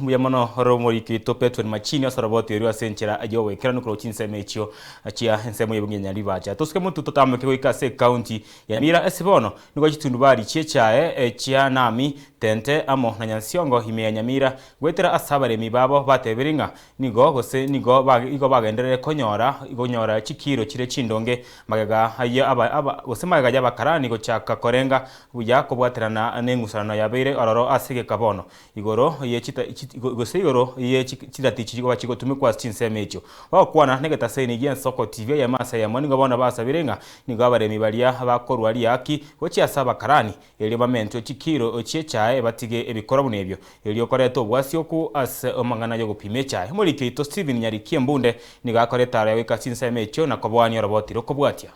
Mbuya mono ore omoriki oito Petwen Machini ase oroboti oria ase enchera y'ogoikeranu korwa chinsemo echio chia ensemo y'ebunge ya Nyaribacha. Tosuke motwe totamboke goika ase ekaunti ya Nyamira ase bono nigo chitundubari chi'echae chia Nami, Tente amo na Nyansiongo ime ya Nyamira goetera ase abaremi babo batebire ng'a nigo gose nigo igo bagenderere konyora konyora chikiro chire chindonge magega ya aba aba gose magega y'abakarani gochaka korenga buya kobwaterana neng'usarano yabeire ororo ase egeka bono igoro ye chita gose igoro ye chiratichi chikoba chigotumekwa ase chinsemo echio. Bagokwana negetaseni gi'ensoko TV eyemo ase eyemo nigo bono basabire ng'a nigo abaremi baria bakorwa riaaki gochia ase abakarani erio bamentwe chikiro chi'echae batige ebikorwa buna ebio erio koreta obwasioku ase amang'ana y'ogopima echae. Omoriki oito Stephen Nyariki Embunde nigo akora etaro ya goika chinsemo echio na koboania oroboti rokobwatia.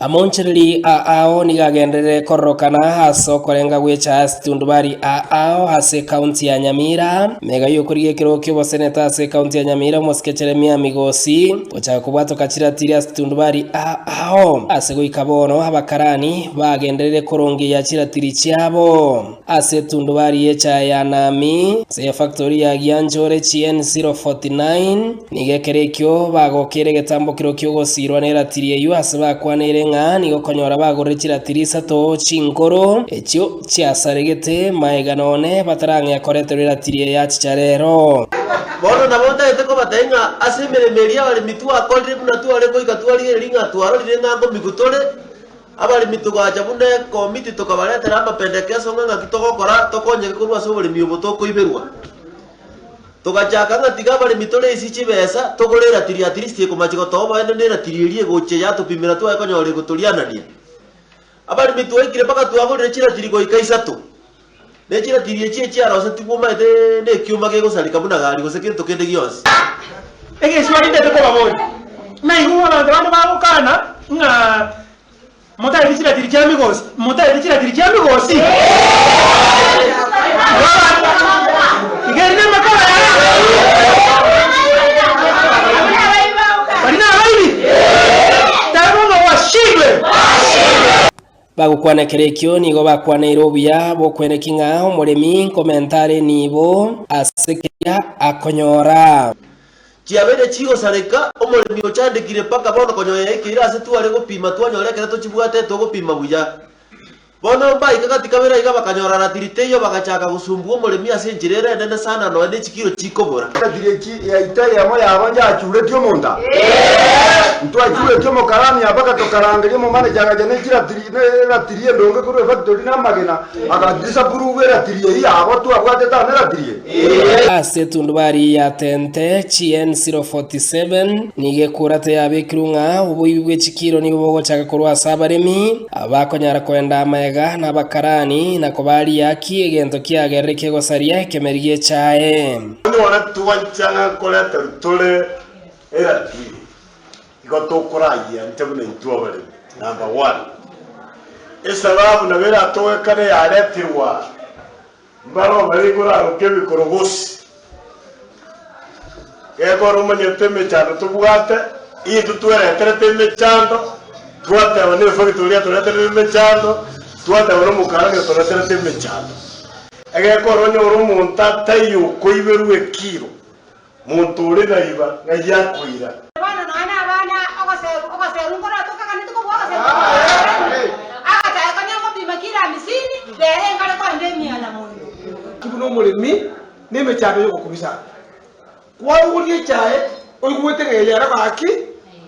Amaonchereri a ao nigo agenderere kororokana ase okorenga gwecha ase tundubari a ao ase ekaunti ya Nyamira. Mega y'okorigia ekerogo ki'oboseneta ase ekaunti ya Nyamira omosike Jeremia Migosi gochaka kobwatoka chiratiri ase tundubari a ao. Ase goika bono abakarani bagenderere korongeia chiratiri chiabo. Ase etundubari y'echae ya Naami, ase efactori ya Gianjore GN049, nigo ekero ekio bagokeire egetambokero ki'ogosiirwa neratiri eyio ase bakwaneire ng'a nigo okonyora bagorire chiratiri isato chinkoro, echio chiasaregete magega none batarang'ea koreterwa eratiri eye yachicha rero. Bono nabo ntagete kobatebia ng'a ase emeremo eria abaremi twakorire buna tware goika twarigereria ng'a twarorire ng'a nkomigu tore, Abaremi togacha buna ekomiti tokabaretera amapendekeso ng'a ng'aki togokora tokonyeke korwa ase oboremi obo tokoiberwa. Togachaka ng'a tiga abaremi tore isi chibesa togore eratiri at least ekomachi gotoa oboene na eratiri eria egochia yatopimera twaye konyora egotorianania. Abaremi twaikire mpaka twagorire chiratiri goika isato. Ne chiratiri echi echiarosetigwe omanyete nekioma kegosareka buna gari gose gento kende gionsi. Egeswali ndete kobaboria, naigwe abanto bande bagokana ng'a motaeti chiratiri chia migosi, motaeti chiratiri chia migosi? Iga eri namakara yaye. Bari nabaibi? Teba ng'a washindwe. Bagokwana ekero ekio nigo bakwaneire obuya bw'okweneki ng'a omoremi nkomenta are nibo ase keria akonyora. Chiabeire chigosareka, omoremi ochandekire mpaka bono konya oyaikeire ase tware gopima twanyora ekero tochibwate togopima buya. Bono mbaika gati kabere aiga bakanyora ratiri teiyo bagachaka gosumbua omoremi ase enchera ere enene sana nonya ne chikiro chikobora. Eratiri echi yaito eyemo yabo njachuretie omonto aa? Ntwachuretie omokarani aa mpaka tokarangeria omomaneja agacha ne chiratiri ne eratiri endonge korwa efactory na amagena agadisapprove eratiri eyio yabo twabwatete aa neratiri eye. Ase etundubari ya Tente GN047 nigo ekurata yabekirwe ng'a oboibi bwe chikiro nigo bogochaka korwa ase abaremi Abakonyara koenda amaega nabakarani, na kobaria ki egento kiagerire kegosaria ekemeri gi'echae. Onyore twancha ng'a nkoreterwa tore eratiri, igo tokorayia inche buna intwe abaremi, number one. Esababu nabo eratogekane yareterwa aa, mbaro bare koraroka ebikorogosi. Gekogera omanyete emechando tobwate, intwe twereterete emechando, twateba na efactory yatoreterete emechando, twateba na omokarani otoreterete emechando. Egekogera onyore omonto ataiyo okoiberwa ekiro, monto ore naiba ng'ai akoira. Bono nonya nabana ogoseru ogoseru nkoratokaganeti kobua ogoseru koria agachaka konya ngopima kilo hamsini rero enkare koenda emia na mono. Ki buna omoremi nemechando y'ogokumisa. Kwaruguria echae oigwete ng'a eye ere gaki,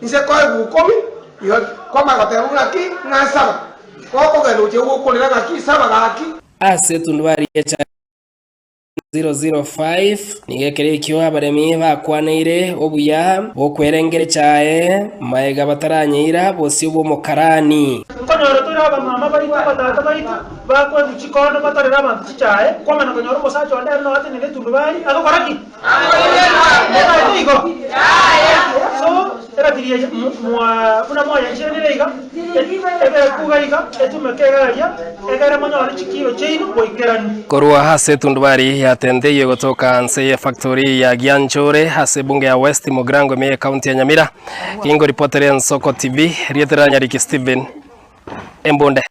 inse koegwa ukomi, igo kwamanya goteba buna ki, ng'a nsaba. Gokogenda gochia gokorera ng'aki, saba gaki. Ase etundubari y'echae 005 nigo ekero ekio abaremi bakwaneire obuya bw'okwerengera echae magega bataranyeira bosio bw'omokarani. Nkonyora tore abamama baito, abatata baito, bakoegwa chikondo batorere abanto chichae, kwamana konyora omosacha onde ere noatenene etundubari, agokora ki? Motaete igo? So, eratiri eye mwa buna mwayancheranire iga, ebekuga iga, etumeke iga aria, egere monyore chikiro chiaino goikeranu. Korwa ase etundubari ya Tente eyio egotoka nse y'efactory ya Gianchore ase ebunge ya West Mugirango ime y'ecounty ya Nyamira, Gingo ripotere Ensoko TV, rietera Nyariki Stephen, Embunde.